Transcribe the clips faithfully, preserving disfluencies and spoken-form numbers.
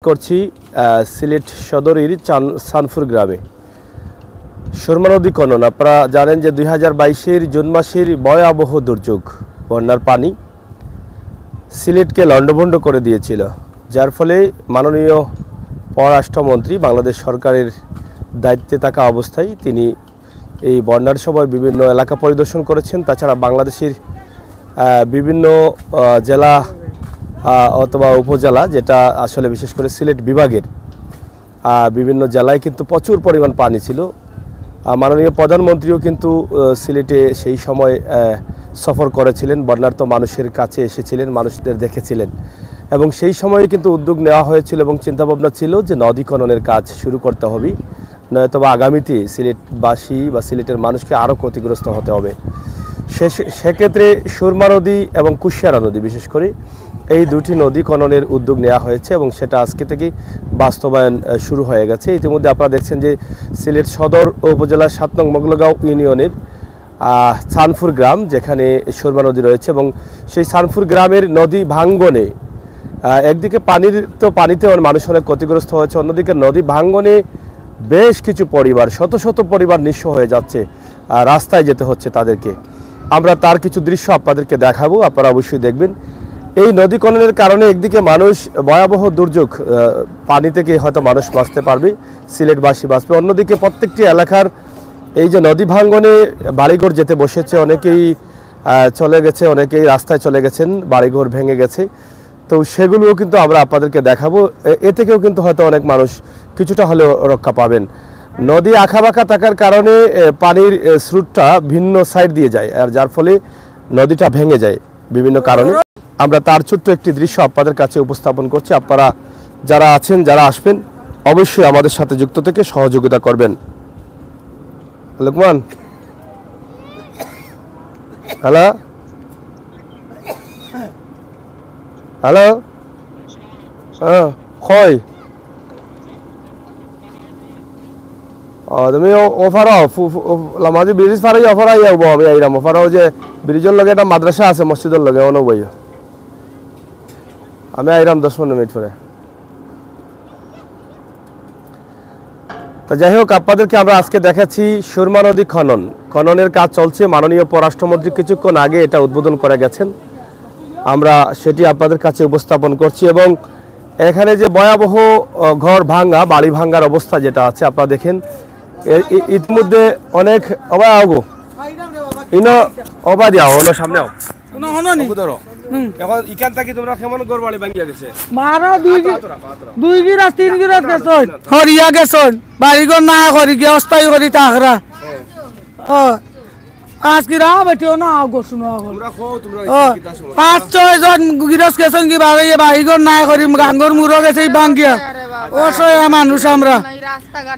করছি আহ, সিলেট সদরের চান- সানফুর গ্রামে। সুরমা নদী খনন, আপনারা জানেন যে দুই হাজার বাইশের জুন মাসের ভয়াবহ দুর্যোগ, বন্যার পানি সিলেটকে লণ্ডভণ্ড করে দিয়েছিল, যার ফলে মাননীয় পররাষ্ট্রমন্ত্রী বাংলাদেশ সরকারের দায়িত্বে থাকা অবস্থায় তিনি এই বন্যার সময় বিভিন্ন এলাকা পরিদর্শন করেছেন। তাছাড়া বাংলাদেশের আহ, বিভিন্ন আহ, জেলা আহ, অথবা উপজেলা, যেটা আসলে বিশেষ করে সিলেট বিভাগের আহ, বিভিন্ন জেলায় কিন্তু প্রচুর পরিমাণ পানি ছিল। আহ, মাননীয় প্রধানমন্ত্রীও কিন্তু আহ, সিলেটে সেই সময় আহ, সফর করেছিলেন, বন্যার্ত মানুষের কাছে এসেছিলেন, মানুষদের দেখেছিলেন। এবং সেই সময়ে কিন্তু উদ্যোগ নেওয়া হয়েছিল এবং চিন্তাভাবনা ছিল যে নদী খননের কাজ শুরু করতে হবে, নয়তোবা আগামীতে সিলেটবাসী বা সিলেটের মানুষকে আরও ক্ষতিগ্রস্ত হতে হবে। সে সেক্ষেত্রে সুরমা নদী এবং কুশিয়ারা নদী, বিশেষ করে এই দুটি নদী খননের উদ্যোগ নেওয়া হয়েছে এবং সেটা আজকে থেকে বাস্তবায়ন আহ, শুরু হয়ে গেছে। ইতিমধ্যে আপনারা দেখছেন যে সিলেট সদর উপজেলার সাত নং মগলগাঁও ইউনিয়নের আহ, চানপুর গ্রাম, যেখানে সুরমা নদী রয়েছে এবং সেই চানপুর গ্রামের নদী ভাঙ্গনে আহ, একদিকে পানির তো পানিতে অনেক মানুষ অনেক ক্ষতিগ্রস্ত হয়েছে, অন্যদিকে নদী ভাঙ্গনে বেশ কিছু পরিবার, শত শত পরিবার নিঃস্ব হয়ে যাচ্ছে, আহ, রাস্তায় যেতে হচ্ছে তাদেরকে। আমরা তার কিছু দৃশ্য আপনাদেরকে দেখাবো, আপনারা অবশ্যই দেখবেন। এই নদী খননের কারণে একদিকে মানুষ ভয়াবহ দুর্যোগ, আহ, পানি থেকে হয়তো মানুষ বাঁচতে পারবে, সিলেটবাসী বাঁচবে, অন্যদিকে প্রত্যেকটি এলাকার এই যে নদী ভাঙ্গনে বাড়িঘর যেতে বসেছে, অনেকেই আহ, চলে গেছে, অনেকেই রাস্তায় চলে গেছেন, বাড়িঘর ভেঙে গেছে। তো সেগুলোও কিন্তু আমরা আপনাদেরকে দেখাবো। এ- এ থেকেও কিন্তু হয়তো অনেক মানুষ কিছুটা হলেও রক্ষা পাবেন। নদী আঁকাবাঁকা থাকার কারণে এ, পানির এ, স্রোতটা ভিন্ন সাইড দিয়ে যায়, আর যার ফলে নদীটা ভেঙে যায় বিভিন্ন কারণে। আমরা তার ছোট্ট একটি দৃশ্য আপনাদের কাছে উপস্থাপন করছি। আপনারা যারা আছেন, যারা আসবেন, অবশ্যই আমাদের সাথে যুক্ত থেকে সহযোগিতা করবেন। লোকমান, হ্যালো, হ্যালো, হ্যাঁ, কই? ও, তুমি ও- ওফারো, ফু- ফু- ও- লামাজি ব্রিজ ফারাই ওফারো আইয়া উবো, আমি আইরাম। ওফারো যে ব্রিজর লগে একটা মাদ্রাসা আছে, মসজিদর লগে, অনো বইও। আমি আইরাম দশ পনেরো মিনিট পরে। তো যাই হোক, আপনাদেরকে আমরা আজকে দেখাচ্ছি সুরমা নদী খনন। খননের কাজ চলছে। মাননীয় পররাষ্ট্রমন্ত্রী কিছুক্ষণ আগে এটা উদ্বোধন করে গেছেন, আমরা সেটি আপনাদের কাছে উপস্থাপন করছি। এবং এখানে যে ভয়াবহ আহ, ঘর ভাঙা, বাড়ি ভাঙার অবস্থা যেটা আছে, আপনারা দেখেন। এ- ই- ইতিমধ্যে অনেক অবায় আগো ইনো অবায় দিয়া অনো সামনে আও। কোনো হনো নি? ওগো ধরো। হুম। এখন ইখান থাকি তোমরা কেমন ঘর বাড়ি ভাঙিয়া গেছে? মারা দুই আতো, গি- আতো রাখো, আতো রাখো। দুই গিরাস, তিন গিরাস গেছইন। হরিয়া গেছইন। বাড়িঘর না করি গিয়া অস্থায়ী করি থাকরা। হ্যাঁ। ও। আজ কি রাহ বেটিও না আগো শুনো আগো। তোমরা কও, তোমরা ও, কিতা সমস্যা? পাঁচ ছয় জন গিরাস গেছইন কি বাড়ি, বাড়িঘর না করি গাঙ্গর মুরো গেছে এই ভাঙ্গিয়া। অসহায় মানুষ আমরা।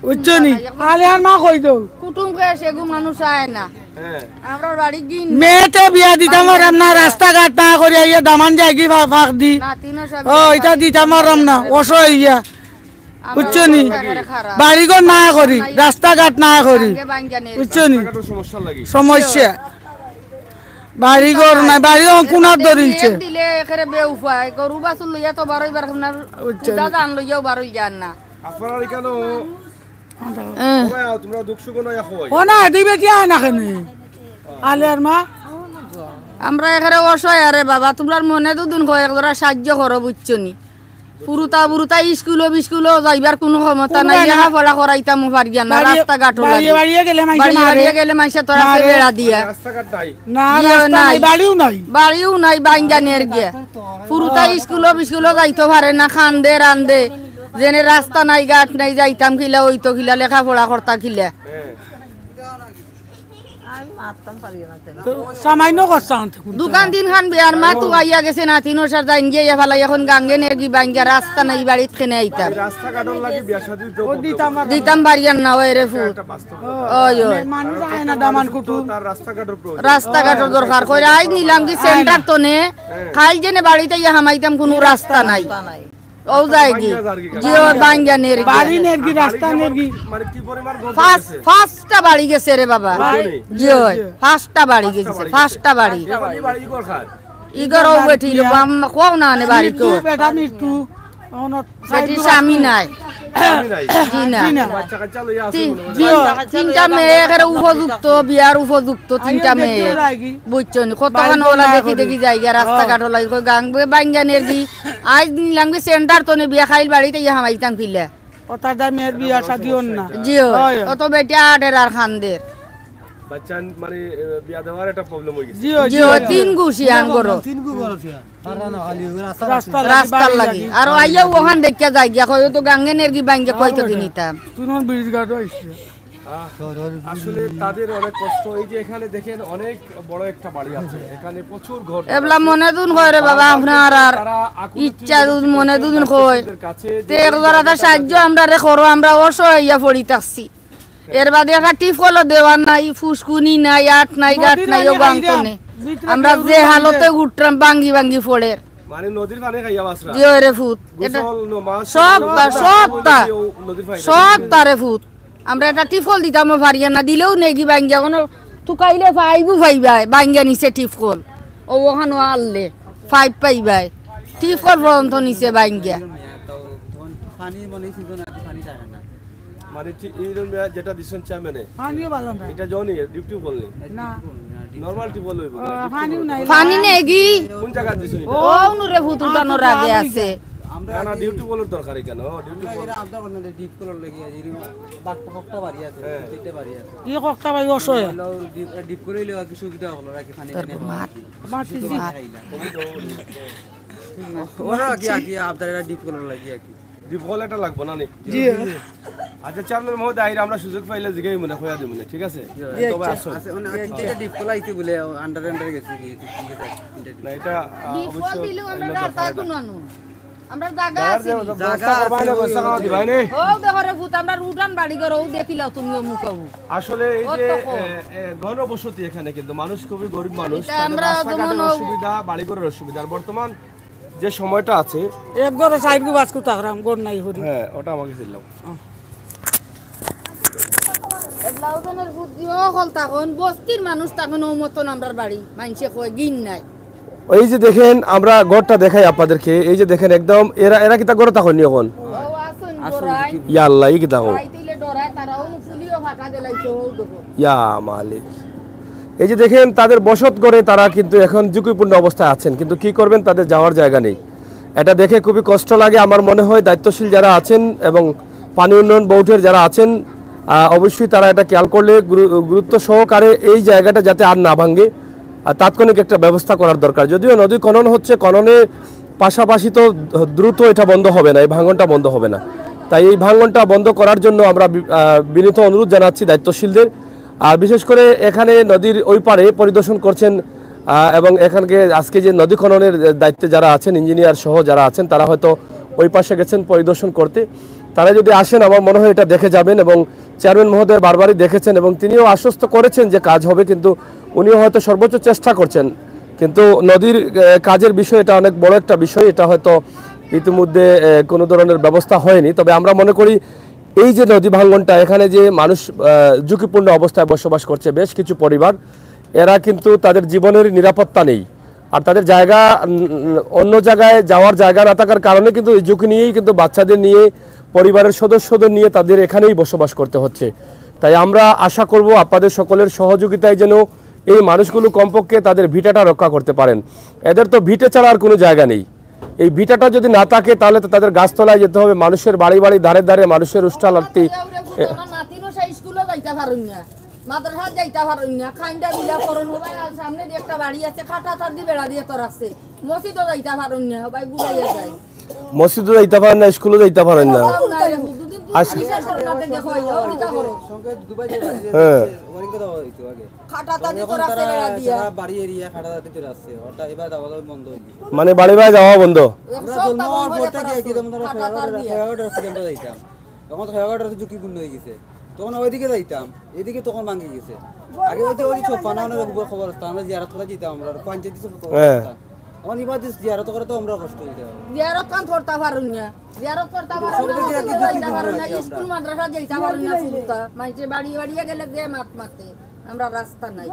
বুঝছো নি? আলে আর মা কই দেও। কুটুম কয়ে সেগু মানুষ আয় না। হ্যাঁ। আমরার বাড়ির দিন মেয়েতে বিয়া দিতাম পারলাম না, রাস্তাঘাট না করি আইয়া দামান যায়গি ফা-, ফাঁক দি। নাতিনও সব ও, ইটা দিতাম পারলাম না, অসহায় ইয়া। আমরা বুঝছো নি? রাস্তাঘাট খারাপ। বাড়িঘর না করি, রাস্তাঘাট না করি। ভাঙ্গে ভাঙ্গে নেই। বুঝছো নি? রাস্তাঘাটর সমস্যা লাগি। সমস্যা। বাড়িঘর নাই, বাড়িঘর কুনার দরিলছে। দিলে একেবারে বেউপায়, গরু বাছুর লইয়া তো বারোইবার আপনার বুঝছো নি? দাদান লইয়াও বারোই যান না। আপনারা এখানে হ্যাঁ। ওরা তোমরা দুঃখ সুখ নয় কই? ও না, দিবে কি আয় না কেন? আলে আর মা? আমরা এখানে অসহায় আরে বাবা, তোমরার মনে দুদিন কয় এক জোড়া সাহায্য করো, বুঝছো নি? ফুরুতা ফুরুতা স্কুলো বিস্কুলো যাইবার কোনো ক্ষমতা নাই, কোনবায় না। লেখাপড়া করাইতাম পারিয়া না, বাড়িয়ে, রাস্তাঘাটও বাড়িয়ে লাগে। বাড়িয়ে গেলে মাইনষে বাড়িয়ে মারে। বাড়িয়ে গেলে মাইনষে তোরা মারে। বেড়া দিয়া। রাস্তাঘাট নাই। না, ইয়েও রাস্তা নাই। নাই, বাড়িও নাই। বাড়িও নাই, বাইঙ্গা নেরগিয়া। ফুরুতা স্কুলো বিস্কুলো যাইতো পারে না, খান্দে রান্দে। যেনে রাস্তা নাই, ঘাট নাই, যাইতাম কিলা, ওইতো কিলা, লেখাপড়া করতা কিলা। হ্যাঁ। তো সামান্য কষ্ট আনতে কোন দোকান দিন খান বিয়ার মা তো আইয়া গেছে না, তিন হাজার যাইন গিয়া ইয়া ফালাই, এখন গাঙ্গে নেরগি বাইঙ্গা, রাস্তা নাই, বাড়িত কেনে আইতাম। রাস্তাঘাটর লাগি বিয়া শাদি তো ও দিতাম আর দিতাম বাড়িয়ার না, ওই রে ফু। একটা বাস্তব। ওই, ওই। মানুষ আয় না দামান কুটু। তার রাস্তাঘাটর প্রয়োজন। রাস্তাঘাটর দরকার। কইরা আইজ নিলাম কি সেন্টার তো নে, হ্যাঁ। খাইল যেনে বাড়িতে ইয়া হামাইতাম, কোনো রাস্তা নাই। ও যায় কি? জিও বাইঙ্গা নেরগি। বাড়ি নেরগি, রাস্তা নেরগি। মানে কি পরিমাণ গন্ধ ফার্স্ট, গেছে? ফার্স্টটা বাড়ি গেছে রে বাবা। বাড়ি। জিও, ফার্স্টটা বাড়ি গেছে, ফার্স্টটা বাড়ি। এখন এই বাড়ি ইগর কার? ইগর ও বেটি, বাড়ি বাম, কও না নে বাড়ি মৃত্যু, কো। বেটা মৃত্যু। বেটির স্বামী নাই। স্বামী নাই? জি না। জি না। বাচ্চা কাচ্চা লইয়া আছে তি-, মনে হয়। তিন-, তিনটা মেয়ে একেবারে উপযুক্ত, বিয়ার উপযুক্ত তিনটা মেয়ে। বুঝছো নি? কতখান ওলা দেখি দেখি যাইগা, রাস্তাঘাট ওলা, কই গাঙ বে-, বাইঙ্গা নেরগি। আইজ নিলাম কি সেন্টার তো নে বিয়া খাইল বাড়িত ইয়া হামাইতাম ফিলা। ও তার দা মেয়ের বিয়া শাদি অর না। জি অয়। অত বেটি আটের আর খান্দের। বাচ্চা মানে, এ, বিয়া দেওয়ার একটা প্রবলেম হয়ে গেছে। জি অয়, জি অয়, তিন গুছি আন করো। তিন গু করো। রাস্তার লাগি। আর আইয়া ওখান দেখিয়া যাইগা, কই তো গাঙে নেরগি বাইঙ্গা কই তো কিনিতাম। তুই নন ব্রিজ ঘাটও আইসছে। আহ, আসলে তাদের অনেক কষ্ট। এই যে এখানে দেখেন, অনেক বড় একটা বাড়ি আছে, এখানে প্রচুর ঘর। এবলা মনে দুন কয় রে বাবা, আপনার আর তারা আকুতি ইচ্ছা দুন মনে দুন কয়। তে এক জোড়া তা সাহায্য আমরারে করো, আমরা অসহায় ইয়া পড়ি থাকছি। এর বাদে একটা টিউবওয়েলও দেওয়ার নাই, ফুসকুনি নাই, আট নাই, গাট নাই, ও গাঙ তো নে। আমরা যে হালতে উঠরাম, ভাঙ্গি ভাঙ্গি পড়ের। মানে নদীর পানি খাইয়া বাঁচরা। জি অয় রে ফুত। এটা গোসল, নমাজ, সব, সব তা। নদীর পানি। সব তারে ফুত। আমরা একটা টিউবওয়েল দিতামও পারিয়ার না, দিলেও নেগি বাইঙ্গা, কোনো তুকাইলে পাইবও পাইবায়, বাইঙ্গা নিছে টিউবওয়েল। ও ওখানো আনলে, পাইপ পাইবায়। টিউবওয়েল পর্যন্ত নিছে বাইঙ্গা। পানি মনে হয় ছিল না, পানি থাকে না। মানে ঠিক এই রুমে যেটা দিছেন চেয়ারম্যানে, পানিও ভালো না। এটা জনি, ডিপ টিউবওয়েল নি? না। নরমাল টিউবওয়েল হইব। ও, পানিও নাই। পানি নেগি? কোন জায়গা দিছেন এটা? ও, নুরে ফুত উঠানোর আগে আছে। না, না, ডিপ টিউবওয়েলের দরকার এখানে। ও, ডিপ টিউবওয়েল। এরা আবদার করলেন যে ডিপ করার লাগি, আর এরকম বাক্কা ফক্কা বাড়ি আছে, হ্যাঁ। তিনটা বাড়ি আছে। ই ফক্কা বাড়ি অসহায়। ডিপ করে হইলে আর কি সুবিধা হলো, আর কি পানি টানি হওয়া আর কি। মাটি সুবিধা জি। খাইলা। ওরা কি, আর কি আবদার এরা ডিপ করার লাগি আর কি। ডিপ কল একটা লাগবো না নি? জি। আচ্ছা, চেয়ারম্যান মহোদয়, আইরে আমরা সুযোগ পাইলে জিগাই মনে কইয়া দিব মনে, ঠিক আছে? জি, তবে আচ্ছা। আসো। আচ্ছা, মানে, আচ্ছা, এটা ডিপ কল আইতে বলে আন্ডার আন্ডার গেছে কি, ঠিক আছে, ইন্টারভিউ। না, এটা, আহ, ডিপ কল অবশ্য দিলেও আমরা অন্য রাস্তা ব্যাপার এটা। কুনানো। আমরা জায়গা আছে নি? জায়গা আছে, ব্যবস্থা করবা না, ওই, ব্যবস্থা ওই, করা দিবা নি? ও দেখো রে ফুত, আমরা রুটান বাড়ি ঘর, ও দেখিলাও তুমি অমুক অমুক। আসলে এই যে, এ, এ, ঘনবসতি এখানে কিন্তু মানুষ খুবই গরিব মানুষ, এটা তাদের আমরা রাস্তাঘাটের যেমন ও অসুবিধা, বাড়িঘরের অসুবিধা। আর বর্তমান যে সময়টা আছে। এক ঘরে চাইরগু পাঁচগু থাকরাম, ঘর নাই হরি। হ্যাঁ, ওটা আমাকে দিলাম। এবলাউজনের বুদ্ধি অকল তখন, বস্তির মানুষ তখন ও মতন আমরার বাড়ি, মাইনষে কয় গিন নাই। এই যে দেখেন, আমরা ঘরটা দেখাই আপনাদেরকে, এই যে দেখেন একদম এরা, এরা কিতা ঘরো থাকইন নি অখন? ও আছইন ঘরাই। ইয়া আল্লাহ, ই কিতা কও? রাইত অইলে ডরায়, তারা ও ফুলিও ফাঁকা দিলাইছে, ও দেখো। ইয়া মালিক। এই যে দেখেন, তাদের বসত ঘরে তারা কিন্তু এখন ঝুঁকিপূর্ণ অবস্থায় আছেন, কিন্তু কি করবেন, তাদের যাওয়ার জায়গা নেই। এটা দেখে খুবই কষ্ট লাগে। আমার মনে হয় দায়িত্বশীল যারা আছেন এবং পানি উন্নয়ন বোর্ডের যারা আছেন, আহ, অবশ্যই তারা এটা খেয়াল করলে গুরু-, গুরুত্ব সহকারে এই জায়গাটা যাতে আর না ভাঙে, আহ, তাৎক্ষণিক একটা ব্যবস্থা করার দরকার। যদিও নদী খনন হচ্ছে, খননের পাশাপাশি তো দ্রুত এটা বন্ধ হবে না, এই ভাঙনটা বন্ধ হবে না। তাই এই ভাঙনটা বন্ধ করার জন্য আমরা বি-, আহ, বিনীত অনুরোধ জানাচ্ছি দায়িত্বশীলদের। আর বিশেষ করে এখানে নদীর ওই পারে পরিদর্শন করছেন, আহ, এবং এখানকে আজকে যে নদী খননের দায়িত্বে যারা আছেন, ইঞ্জিনিয়ার সহ যারা আছেন, তারা হয়তো ওই পাশে গেছেন পরিদর্শন করতে। তারা যদি আসেন, আমার মনে হয় এটা দেখে যাবেন। এবং চেয়ারম্যান মহোদয় বারবারই দেখেছেন এবং তিনিও আশ্বস্ত করেছেন যে কাজ হবে, কিন্তু উনিও হয়তো সর্বোচ্চ চেষ্টা করছেন। কিন্তু নদীর, আহ, কাজের বিষয়, এটা অনেক বড় একটা বিষয়, এটা হয়তো ইতিমধ্যে, আহ, কোনো ধরনের ব্যবস্থা হয়নি। তবে আমরা মনে করি এই যে নদী ভাঙ্গনটা, এখানে যে মানুষ, আহ, ঝুঁকিপূর্ণ অবস্থায় বসবাস করছে বেশ কিছু পরিবার, এরা কিন্তু তাদের জীবনের নিরাপত্তা নেই। আর তাদের জায়গা, উম, অন্য জায়গায় যাওয়ার জায়গা না থাকার কারণে কিন্তু এই ঝুঁকি নিয়েই কিন্তু বাচ্চাদের নিয়ে, পরিবারের সদস্যদের নিয়ে তাদের এখানেই বসবাস করতে হচ্ছে। তাই আমরা আশা করব আপনাদের সকলের সহযোগিতায় যেন এই মানুষগুলো কমপক্ষে তাদের ভিটাটা রক্ষা করতে পারেন। এদের তো ভিটে ছাড়া আর কোনো জায়গা নেই। এই ভিটাটা যদি না থাকে, তাহলে তো তাদের গাছতলায় যেতে হবে, মানুষের বাড়ি বাড়ি, ধারে ধারে মানুষের উষ্টা লাগতি। আমার নাতিনও সেই স্কুলে যাইতা পারইন না, মাদ্রাসাত যাইতা পারইন না, খাইন্দা বিলা করইন। ও ভাই, আর সামনে যে একটা বাড়ি আছে, কাটা তার দি বেড়া দিয়ে তোর আছে, মসজিদও যাইতা পারইন না, ও ভাই, গুলাইয়া যায়। মসজিদও যাইতা পারেন না, স্কুলেও যাইতা পারেন না। তাও নাই, দুদিন আস- কিসের সরকার থেকে কই, ও কিতা করো? হ্যাঁ। খাটা তাদি তোর আছে বেড়া দিয়া। সারা বাড়ি এরিয়া খাটা তাদি তোর আছে, ওটা এবার যাওয়া বন্ধ হয়ে গেছে। মানে বাড়ি বাড়ি যাওয়া বন্ধ? আমরা জন্ম হওয়ার পর থেকে একই যেমন ধরো খাটা তার দিয়া। ফেয়ারওয়ার্ড রেস্টুরেন্টে যাইতাম, এখন তো ফেয়ারওয়ার্ড ঝুঁকিপূর্ণ হয়ে গেছে, তখন ওইদিকে যাইতাম, এদিকে তখন ভাঙি গেছে। আগে ওই যে ওই সব ফানা ওনার উপর খবর আসতো, আমরা জিয়ারত করে যেতাম, আমরা পঞ্চায়েত সব খবর হ্যাঁ। আসতাম। এখন ইমার্জেন্সি জিয়ারত করে তো আমরা কষ্ট হয়ে যাবে। জিয়ারত কান করতে পারুন না, জিয়ারত করতে পারুন না, সব দিকে মসজিদে একই যাইতে পারুন না, ঝুঁকিপূর্ণ স্কুল আমরা। মাদ্রাসা যাইতে পারুন না, ফুলতা। মাইনষে বাড়ি বাড়িয়ে গেলে যে মাত মাতে। আমরা রাস্তা নাই।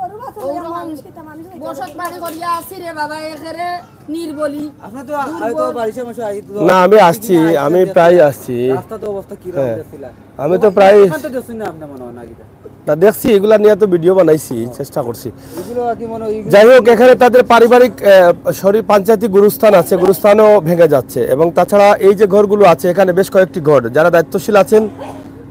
বসত বাড়ি করিয়া আছি রে বাবা, একেরে নির্বলি। আপনার তো আ- হয়তো বাড়ির সমস্যা আছে, তো না, আমি আসছি, আমি প্রায় আসছি। রাস্তা তো অবস্থা কি রকম হ্যাঁ। দেখছিলা? আমি তো প্রায় এখান তো দেখছি না আপনি মনে হয় না কিতা? না, দেখছি, এগুলা নিয়ে তো ভিডিও বানাইছি, চেষ্টা করছি। এগুলো আর কি মনে হয় যাই হোক, এখানে তাদের পারিবারিক আহ, সরি পঞ্চায়েতি গুরুস্থান আছে, গুরুস্থানও ভেঙে যাচ্ছে। এবং তাছাড়া এই যে ঘরগুলো আছে, এখানে বেশ কয়েকটি ঘর, যারা দায়িত্বশীল আছেন,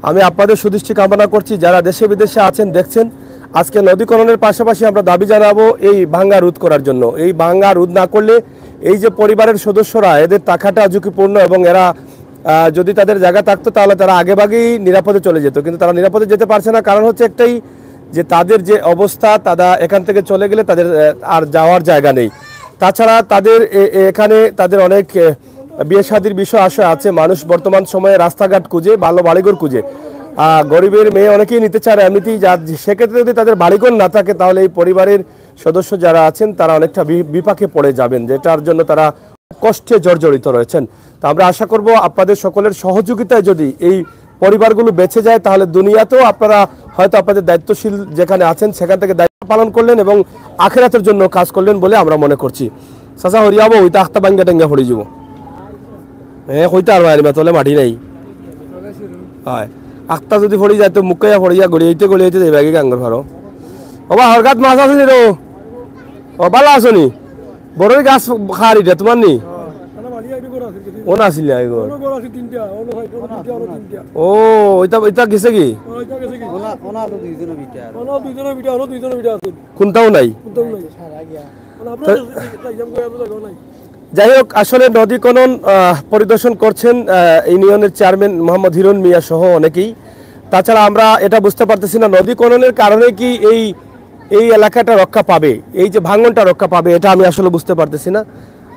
আমি আপনাদের সুদৃষ্টি কামনা করছি। যারা দেশে বিদেশে আছেন, দেখছেন, আজকে নদী খননের পাশাপাশি আমরা দাবি জানাবো এই ভাঙ্গা রোধ করার জন্য। এই ভাঙ্গা রোধ না করলে এই যে পরিবারের সদস্যরা, এদের থাকাটা ঝুঁকিপূর্ণ এবং এরা আহ, যদি তাদের জায়গা থাকতো, তাহলে তারা আগেভাগেই নিরাপদে চলে যেত, কিন্তু তারা নিরাপদে যেতে পারছে না। কারণ হচ্ছে একটাই, যে তাদের যে অবস্থা, তারা এখান থেকে চলে গেলে তাদের আহ, আর যাওয়ার জায়গা নেই। তাছাড়া তাদের এ- এ- এখানে তাদের অনেক আহ, বিয়ে শাদীর বিষয় আশয় আছে। মানুষ বর্তমান সময়ে রাস্তাঘাট খুঁজে, ভালো বাড়িঘর খুঁজে। আহ, গরিবের মেয়ে অনেকেই নিতে চায় না এমনিতেই, যার সেক্ষেত্রে যদি তাদের বাড়িঘর না থাকে, তাহলে এই পরিবারের সদস্য যারা আছেন, তারা অনেকটা বি- বিপাকে পড়ে যাবেন, যেটার জন্য তারা কষ্টে জর্জরিত রয়েছেন। তো আমরা আশা করব আপনাদের সকলের সহযোগিতায় যদি এই পরিবারগুলো বেঁচে যায়, তাহলে দুনিয়াতেও আপনারা হয়তো আপনাদের দায়িত্বশীল যেখানে আছেন, সেখান থেকে দায়িত্ব পালন করলেন এবং আখেরাতের জন্য কাজ করলেন বলে আমরা মনে করছি। চাচা, হরিয়াবো, ওইটা আখতা ভাঙ্গা টাঙ্গা পড়ি যাব। হ্যাঁ, কইতে আর মারি মাতলে মাটি নাই। হয়, আখতা যদি পড়ি যায়, তো মুক্কাইয়া পড়িয়া গড়িয়াইতে গড়িয়াইতে যাইবা কি গাঙ্গর ফারো। ওবা, হরকাত মাছ আছে নি রে? ও, বালা আছো নি? বড়ই গাছ খার এটা তোমার নি? ও না আসিল আগে ঘর। ও, এটা এটা গেছে কি? কোনটাও নাই। যাই হোক, আসলে নদী খনন আহ, পরিদর্শন করছেন আহ, ইউনিয়নের চেয়ারম্যান মোহাম্মদ হিরন মিয়া সহ অনেকেই। তাছাড়া আমরা এটা বুঝতে পারতেছি না, নদী খননের কারণে কি এই এই এলাকাটা রক্ষা পাবে, এই যে ভাঙনটা রক্ষা পাবে, এটা আমি আসলে বুঝতে পারতেছি না।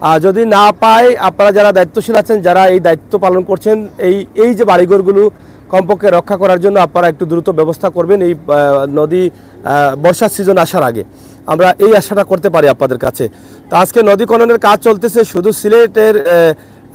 আর যদি না পায়, আপনারা যারা দায়িত্বশীল আছেন, যারা এই দায়িত্ব পালন করছেন, এই এই যে বাড়িঘরগুলো কমপক্ষে রক্ষা করার জন্য আপনারা একটু দ্রুত ব্যবস্থা করবেন এই আহ, নদী আহ, বর্ষার সিজন আসার আগে। আমরা এই আশাটা করতে পারি আপনাদের কাছে। তো আজকে নদী খননের কাজ চলতেছে শুধু সিলেটের আহ,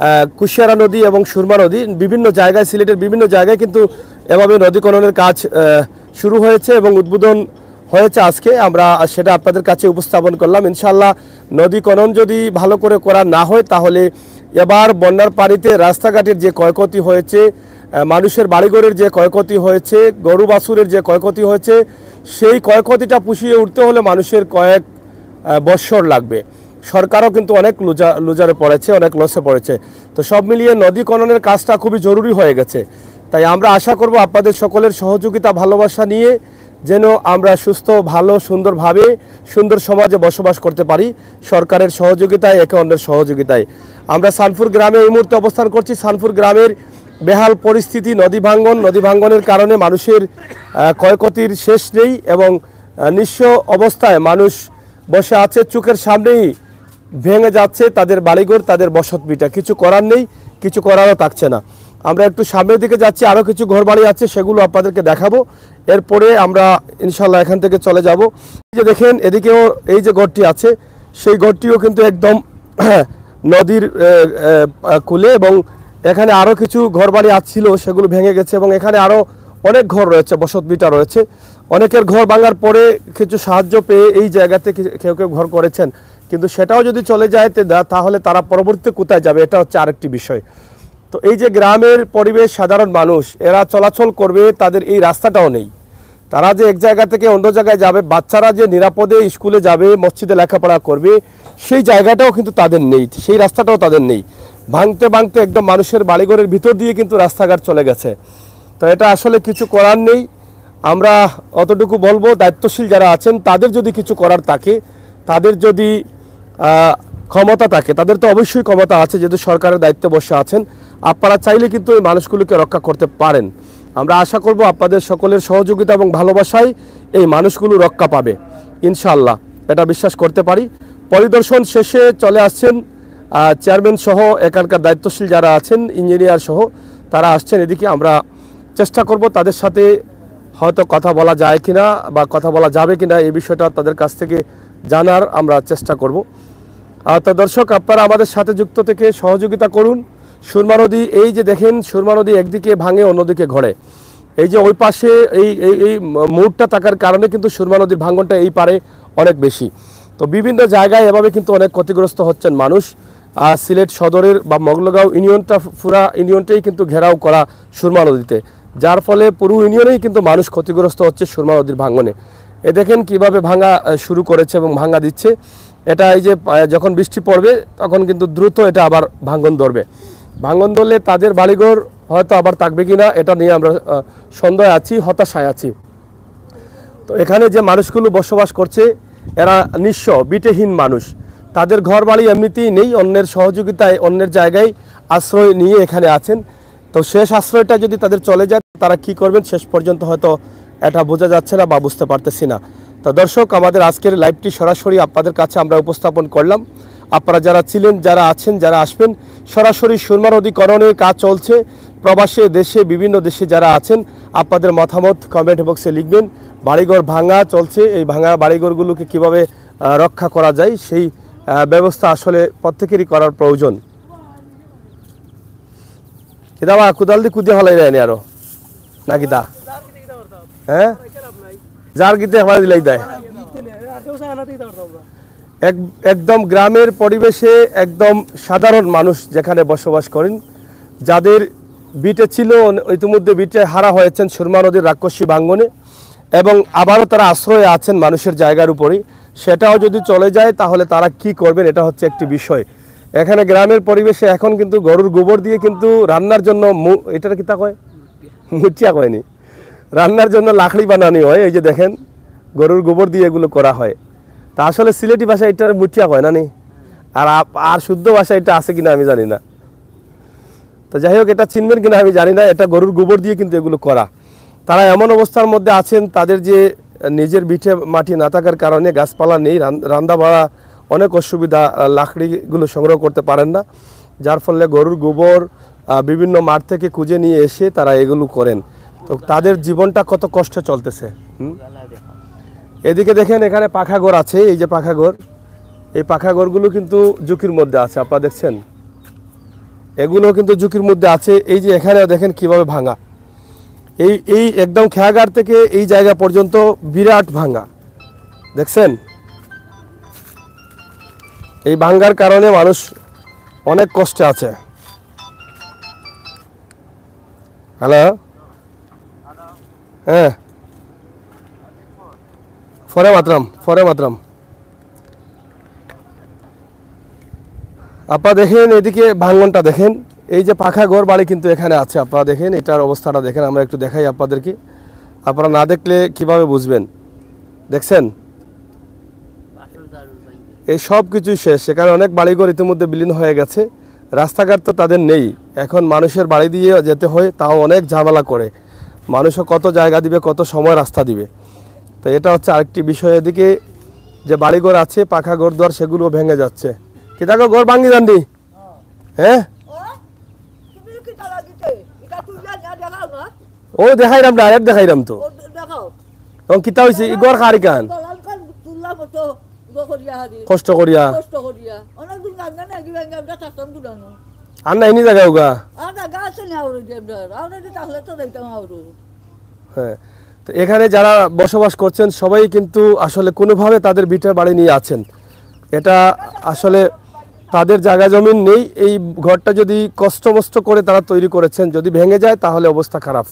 আহ, কুশিয়ারা নদী এবং সুরমা নদী, বিভিন্ন জায়গায়, সিলেটের বিভিন্ন জায়গায় কিন্তু এভাবে নদী খননের কাজ আহ, শুরু হয়েছে এবং উদ্বোধন হয়েছে আজকে। আমরা সেটা আপনাদের কাছে উপস্থাপন করলাম। ইনশাআল্লাহ, নদী খনন যদি ভালো করে করা না হয়, তাহলে এবার বন্যার পানিতে রাস্তাঘাটের যে ক্ষয়ক্ষতি হয়েছে, আহ, মানুষের বাড়িঘরের যে ক্ষয়ক্ষতি হয়েছে, গরু বাছুরের যে ক্ষয়ক্ষতি হয়েছে, সেই ক্ষয়ক্ষতিটা পুষিয়ে উঠতে হলে মানুষের কয়েক আহ, বৎসর লাগবে। সরকারও কিন্তু অনেক লুজা লুজারে পড়েছে, অনেক লসে পড়েছে। তো সব মিলিয়ে নদী খননের কাজটা খুবই জরুরি হয়ে গেছে। তাই আমরা আশা করব আপনাদের সকলের সহযোগিতা, ভালোবাসা নিয়ে যেন আমরা সুস্থ, ভালো, সুন্দরভাবে সুন্দর সমাজে বসবাস করতে পারি, সরকারের সহযোগিতায়, একে অন্যের সহযোগিতায়। আমরা সানপুর গ্রামে এই মুহূর্তে অবস্থান করছি। সানপুর গ্রামের বেহাল পরিস্থিতি, নদী ভাঙ্গন, নদী ভাঙ্গনের কারণে মানুষের আহ, ক্ষয়ক্ষতির শেষ নেই এবং আহ, নিঃস্ব অবস্থায় মানুষ বসে আছে। চোখের সামনেই ভেঙে যাচ্ছে তাদের বাড়িঘর, তাদের বসত ভিটা। কিছু করার নেই, কিছু করারও থাকছে না। আমরা একটু সামনের দিকে যাচ্ছি, আরও কিছু ঘরবাড়ি আছে, সেগুলো আপনাদেরকে দেখাবো। এরপরে আমরা ইনশাল্লাহ এখান থেকে চলে যাব। এই যে দেখেন, এদিকেও এই যে ঘরটি আছে, সেই ঘরটিও কিন্তু একদম নদীর আহ, আহ, কূলে, এবং এখানে আরও কিছু ঘরবাড়ি আছিল, সেগুলো ভেঙে গেছে, এবং এখানে আরও অনেক ঘর রয়েছে, বসত ভিটা রয়েছে। অনেকের ঘর ভাঙার পরে কিছু সাহায্য পেয়ে এই জায়গাতে কি- কেউ কেউ ঘর করেছেন, কিন্তু সেটাও যদি চলে যায়, তে দা- তাহলে তারা পরবর্তীতে কোথায় যাবে, এটা হচ্ছে আরেকটি বিষয়। তো এই যে গ্রামের পরিবেশ, সাধারণ মানুষ এরা চলাচল করবে, তাদের এই রাস্তাটাও নেই। তারা যে এক জায়গা থেকে অন্য জায়গায় যাবে, বাচ্চারা যে নিরাপদে স্কুলে যাবে, মসজিদে লেখাপড়া করবে, সেই জায়গাটাও কিন্তু তাদের নেই, সেই রাস্তাটাও তাদের নেই। ভাঙতে ভাঙতে একদম মানুষের বাড়িঘরের ভিতর দিয়ে কিন্তু রাস্তাঘাট চলে গেছে। তো এটা আসলে কিছু করার নেই। আমরা অতটুকু বলবো, দায়িত্বশীল যারা আছেন, তাদের যদি কিছু করার থাকে, তাদের যদি আহ, ক্ষমতা থাকে, তাদের তো অবশ্যই ক্ষমতা আছে, যেহেতু সরকারের দায়িত্বে বসে আছেন, আপনারা চাইলে কিন্তু এই মানুষগুলোকে রক্ষা করতে পারেন। আমরা আশা করব আপনাদের সকলের সহযোগিতা এবং ভালোবাসায় এই মানুষগুলো রক্ষা পাবে, ইনশাআল্লাহ, এটা বিশ্বাস করতে পারি। পরিদর্শন শেষে চলে আসছেন আহ, চেয়ারম্যান সহ এখানকার দায়িত্বশীল যারা আছেন, ইঞ্জিনিয়ার সহ, তারা আসছেন এদিকে। আমরা চেষ্টা করব তাদের সাথে হয়তো কথা বলা যায় কিনা বা কথা বলা যাবে কিনা, এই বিষয়টা তাদের কাছ থেকে জানার আমরা চেষ্টা করব। আহ, তো দর্শক, আপনারা আমাদের সাথে যুক্ত থেকে সহযোগিতা করুন। সুরমা নদী, এই যে দেখেন, সুরমা নদী একদিকে ভাঙে, অন্যদিকে ঘড়ে। এই যে ওই পাশে এই এই এই মোড়টা থাকার কারণে কিন্তু সুরমা নদীর ভাঙনটা এই পারে অনেক বেশি। তো বিভিন্ন জায়গায় এভাবে কিন্তু অনেক ক্ষতিগ্রস্ত হচ্ছেন মানুষ। আর সিলেট সদরের বা মগলগাঁও ইউনিয়নটা, পুরা ইউনিয়নটাই কিন্তু ঘেরাও করা সুরমা নদীতে, যার ফলে পুরো ইউনিয়নেই কিন্তু মানুষ ক্ষতিগ্রস্ত হচ্ছে সুরমা নদীর ভাঙনে। এ দেখেন কিভাবে ভাঙা আহ, শুরু করেছে এবং ভাঙা দিচ্ছে। এটা এই যে আহ, যখন বৃষ্টি পড়বে, তখন কিন্তু দ্রুত এটা আবার ভাঙন ধরবে। ভাঙন ধরলে তাদের বাড়িঘর হয়তো আবার থাকবে কিনা, এটা নিয়ে আমরা আহ, সন্দেহে আছি, হতাশায় আছি। তো এখানে যে মানুষগুলো বসবাস করছে, এরা নিঃস্ব, ভিটেহীন মানুষ। তাদের ঘর বাড়ি এমনিতেই নেই, অন্যের সহযোগিতায় অন্যের জায়গায় আশ্রয় নিয়ে এখানে আছেন। তো শেষ আশ্রয়টা যদি তাদের চলে যায়, তারা কি করবেন শেষ পর্যন্ত হয়তো এটা বোঝা যাচ্ছে না বা বুঝতে পারতেছি না। তো দর্শক, আমাদের আজকের লাইভটি সরাসরি আপনাদের কাছে আমরা উপস্থাপন করলাম। আপনারা যারা ছিলেন, যারা আছেন, যারা আসবেন, সরাসরি সুরমা নদীকরণের কাজ চলছে। প্রবাসে, দেশে, বিভিন্ন দেশে যারা আছেন, আপনাদের মতামত কমেন্ট বক্সে লিখবেন। বাড়িঘর ভাঙা চলছে, এই ভাঙা বাড়িঘরগুলোকে কিভাবে আহ, রক্ষা করা যায়, সেই আহ, ব্যবস্থা আসলে প্রত্যেকেরই করার প্রয়োজন। কিতা বা কুদাল দি কুদিয়া ফালাই দেয় নি আরো, না কিতা? হ্যাঁ, যার কিতে ফালাই দিলাই দেয়। এক, একদম গ্রামের পরিবেশে একদম সাধারণ মানুষ যেখানে বসবাস করেন, যাদের ভিটে ছিল, ইতিমধ্যে ভিটে হারা হয়েছেন সুরমা নদীর রাক্ষসী ভাঙ্গনে, এবং আবারও তারা আশ্রয়ে আছেন মানুষের জায়গার উপরেই। সেটাও যদি চলে যায়, তাহলে তারা কি করবেন, এটা হচ্ছে একটি বিষয়। এখানে গ্রামের পরিবেশে এখন কিন্তু গরুর গোবর দিয়ে কিন্তু রান্নার জন্য মু-, এটার কিতা কয়, মুচিয়া কয়নি, রান্নার জন্য লাকড়ি বানানি হয়। এই যে দেখেন, গরুর গোবর দিয়ে এগুলো করা হয়। তা আসলে সিলেটি ভাষায় এটা মুচিয়া কয় না নি? আর আপ-, আর শুদ্ধ ভাষায় এটা আছে কিনা আমি জানি না। তো যাই হোক, এটা চিনবেন কিনা আমি জানি না, এটা গরুর গোবর দিয়ে কিন্তু এগুলো করা। তারা এমন অবস্থার মধ্যে আছেন, তাদের যে নিজের ভিটে মাটি না থাকার কারণে গাছপালা নেই, রান-, রান্না বাড়া অনেক অসুবিধা, আহ, লাকড়িগুলো সংগ্রহ করতে পারেন না, যার ফলে গরুর গোবর, আহ, বিভিন্ন মাঠ থেকে খুঁজে নিয়ে এসে তারা এগুলো করেন। তো তাদের জীবনটা কত কষ্টে চলতেছে। হুম? এদিকে দেখেন, এখানে পাখা ঘর আছে, এই যে পাখা ঘর, এই পাখা ঘরগুলো কিন্তু ঝুঁকির মধ্যে আছে, আপনারা দেখছেন, এগুলো কিন্তু ঝুঁকির মধ্যে আছে। এই যে এখানেও দেখেন কিভাবে ভাঙা, এই এই একদম খেয়াঘাট থেকে এই জায়গা পর্যন্ত বিরাট ভাঙা, দেখছেন? এই ভাঙ্গার কারণে মানুষ অনেক কষ্টে আছে। হ্যালো, হ্যাঁ, পরে মাতরাম, পরে মাতরাম। আপনারা দেখেন, এদিকে ভাঙ্গনটা দেখেন, এই যে পাখা ঘর বাড়ি কিন্তু এখানে আছে। আপনারা দেখেন, এটার অবস্থাটা দেখেন, আমরা একটু দেখাই আপনাদেরকে। আপনারা না দেখলে কিভাবে বুঝবেন? দেখছেন, এই সব কিছুই শেষ। এখানে অনেক বাড়িঘর ইতিমধ্যে বিলীন হয়ে গেছে। রাস্তাঘাট তো তাদের নেই, এখন মানুষের বাড়ি দিয়ে যেতে হয়, তাও অনেক ঝামেলা করে। মানুষও কত জায়গা দিবে, কত সময় রাস্তা দিবে। তো এটা হচ্ছে আরেকটি বিষয়। এদিকে যে বাড়িঘর আছে, পাকা ঘর দুয়ার, সেগুলো ভেঙে যাচ্ছে। কিতা গো, ঘর ভাঙি যাননি? হ্যাঁ, ও দেখাইলাম, ডাইরেক্ট দেখাইলাম তো। ও দে-, দেখাও। এখন কিতা হইছে? ই ঘর কার ইখান? কষ্ট করিয়া। কষ্ট করিয়া। অনেকদিন রান্না নাই, কি ভাঙ্গা আমরা থাকতাম গুলানো। আর না, এনি জায়গা উগা। আর জায়গা আছে না, ওরে যে আমরা, আমরা যে তাহলে তো যাইতাম আরো। হ্যাঁ, তো এখানে যারা বসবাস করছেন, সবাই কিন্তু আসলে কোনোভাবে তাদের ভিটা বাড়ি নিয়ে আছেন। এটা আসলে তাদের জায়গা জমিন নেই। এই ঘরটা যদি কষ্ট মষ্ট করে তারা তৈরি করেছেন, যদি ভেঙে যায়, তাহলে অবস্থা খারাপ।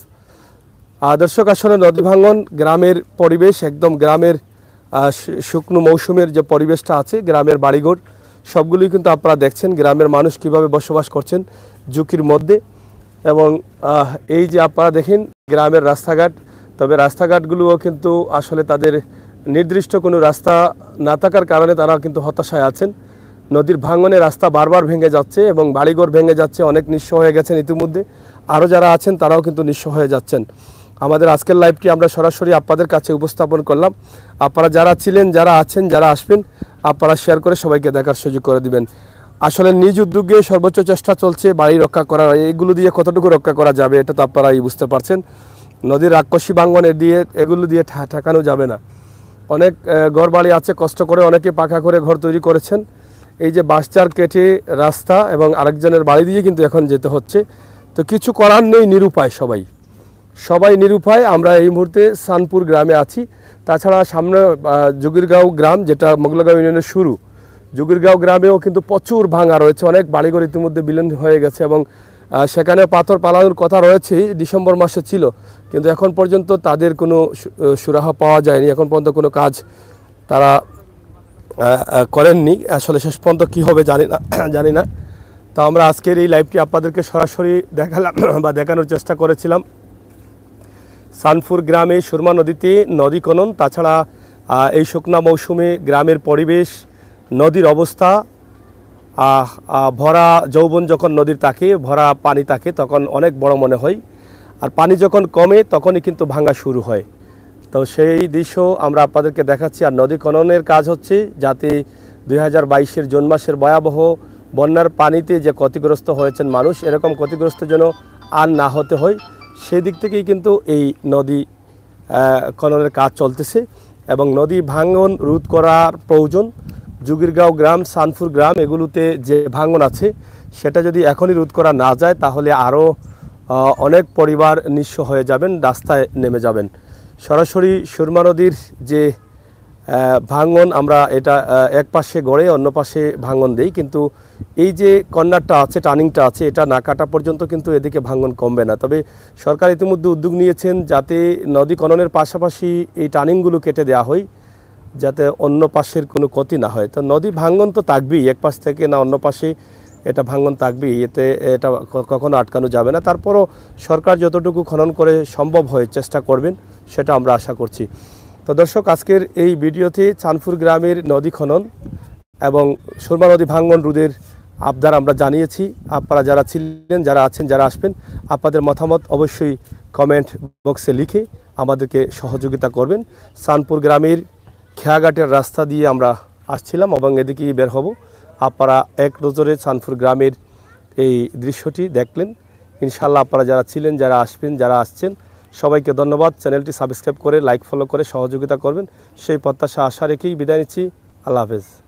আহ, দর্শক, আসলে নদী ভাঙ্গন গ্রামের পরিবেশ, একদম গ্রামের, আহ, শু-, শুকনো মৌসুমের যে পরিবেশটা আছে, গ্রামের বাড়িঘর, সবগুলোই কিন্তু আপনারা দেখছেন, গ্রামের মানুষ কিভাবে বসবাস করছেন ঝুঁকির মধ্যে। এবং, আহ, এই যে আপনারা দেখেন গ্রামের রাস্তাঘাট, তবে রাস্তাঘাটগুলোও কিন্তু আসলে তাদের নির্দিষ্ট কোনো রাস্তা না থাকার কারণে তারা কিন্তু হতাশায় আছেন। নদীর ভাঙনে রাস্তা বারবার ভেঙে যাচ্ছে এবং বাড়িঘর ভেঙে যাচ্ছে, অনেক নিঃস্ব হয়ে গেছেন ইতিমধ্যে। আরও যারা আছেন, তারাও কিন্তু নিঃস্ব হয়ে যাচ্ছেন। আমাদের আজকের লাইভটি আমরা সরাসরি আপনাদের কাছে উপস্থাপন করলাম। আপনারা যারা ছিলেন, যারা আছেন, যারা আসবেন, আপনারা শেয়ার করে সবাইকে দেখার সুযোগ করে দিবেন। আসলে নিজ উদ্যোগে সর্বোচ্চ চেষ্টা চলছে বাড়ি রক্ষা করার। এইগুলো দিয়ে কতটুকু রক্ষা করা যাবে, এটা তো আপনারাই বুঝতে পারছেন। নদীর রাক্ষসী ভাঙ্গন এ দিয়ে, এগুলো দিয়ে ঠা-, ঠেকানো যাবে না। অনেক, আহ, ঘর বাড়ি আছে, কষ্ট করে অনেকে পাকা করে ঘর তৈরি করেছেন। এই যে বাঁশঝাড় কেটে রাস্তা এবং আরেকজনের বাড়ি দিয়ে কিন্তু এখন যেতে হচ্ছে। তো কিছু করার নেই, নিরুপায় সবাই। সবাই নিরুপায়। আমরা এই মুহূর্তে সানপুর গ্রামে আছি। তাছাড়া সামনে আহ, জুগিরগাঁও গ্রাম, যেটা মগলাগাঁও ইউনিয়নের শুরু, জুগিরগাঁও গ্রামেও কিন্তু প্রচুর ভাঙা রয়েছে, অনেক বাড়িঘর ইতিমধ্যে বিলীন হয়ে গেছে এবং আহ, সেখানে পাথর পালানোর কথা রয়েছে, ডিসেম্বর মাসে ছিল, কিন্তু এখন পর্যন্ত তাদের কোনো সু- আহ, সুরাহা পাওয়া যায়নি, এখন পর্যন্ত কোনো কাজ তারা আহ, আহ, করেননি। আসলে শেষ পর্যন্ত কী হবে জানি না জানি না। তো আমরা আজকের এই লাইভটি আপনাদেরকে সরাসরি দেখালাম বা দেখানোর চেষ্টা করেছিলাম। সানপুর গ্রামে সুরমা নদীতে নদী খনন, তাছাড়া আহ, এই শুকনা মৌসুমে গ্রামের পরিবেশ, নদীর অবস্থা, আহ, আহ, ভরা যৌবন যখন নদীর তাকে, ভরা পানি তাকে, তখন অনেক বড় মনে হয়। আর পানি যখন কমে, তখনই কিন্তু ভাঙা শুরু হয়। তো সেই দৃশ্য আমরা আপনাদেরকে দেখাচ্ছি। আর নদী খননের কাজ হচ্ছে যাতে দুই হাজার বাইশের জুন মাসের ভয়াবহ বন্যার পানিতে যে ক্ষতিগ্রস্ত হয়েছেন মানুষ, এরকম ক্ষতিগ্রস্ত যেন আর না হতে হয়, সেই দিক থেকেই কিন্তু এই নদী আহ, খননের কাজ চলতেছে এবং নদী ভাঙন রোধ করার প্রয়োজন। জুগিরগাঁও গ্রাম, সানপুর গ্রাম, এগুলোতে যে ভাঙন আছে, সেটা যদি এখনই রোধ করা না যায়, তাহলে আরও অনেক পরিবার নিঃস্ব হয়ে যাবেন, রাস্তায় নেমে যাবেন। সরাসরি সুরমা নদীর যে আহ, ভাঙন, আমরা এটা আহ, এক পাশে গড়ে অন্য পাশে ভাঙন দেই, কিন্তু এই যে কর্নারটা আছে, টার্নিংটা আছে, এটা না কাটা পর্যন্ত কিন্তু এদিকে ভাঙন কমবে না। তবে সরকার ইতিমধ্যে উদ্যোগ নিয়েছেন যাতে নদী খননের পাশাপাশি এই টার্নিংগুলো কেটে দেওয়া হয়, যাতে অন্য পাশের কোনো ক্ষতি না হয়। তো নদী ভাঙন তো থাকবেই, এক পাশ থেকে না অন্য পাশে এটা ভাঙন থাকবেই, এতে এটা ক- কখনো আটকানো যাবে না। তারপরও সরকার যতটুকু খনন করে সম্ভব হয় চেষ্টা করবেন, সেটা আমরা আশা করছি। তো দর্শক, আজকের এই ভিডিওতে চাঁদপুর গ্রামের নদী খনন এবং সুরমা নদী ভাঙন রোধের আবদার আমরা জানিয়েছি। আপনারা যারা ছিলেন, যারা আছেন, যারা আসবেন, আপনাদের মতামত অবশ্যই কমেন্ট বক্সে লিখে আমাদেরকে সহযোগিতা করবেন। চাঁদপুর গ্রামের খেয়াঘাটের রাস্তা দিয়ে আমরা আসছিলাম এবং এদিকেই বের হব। আপনারা এক নজরে চাঁদপুর গ্রামের এই দৃশ্যটি দেখলেন। ইনশাআল্লাহ, আপনারা যারা ছিলেন, যারা আসবেন, যারা আসছেন, সবাইকে ধন্যবাদ। চ্যানেলটি সাবস্ক্রাইব করে, লাইক, ফলো করে সহযোগিতা করবেন, সেই প্রত্যাশা, আশা রেখেই বিদায় নিচ্ছি। আল্লাহ হাফেজ।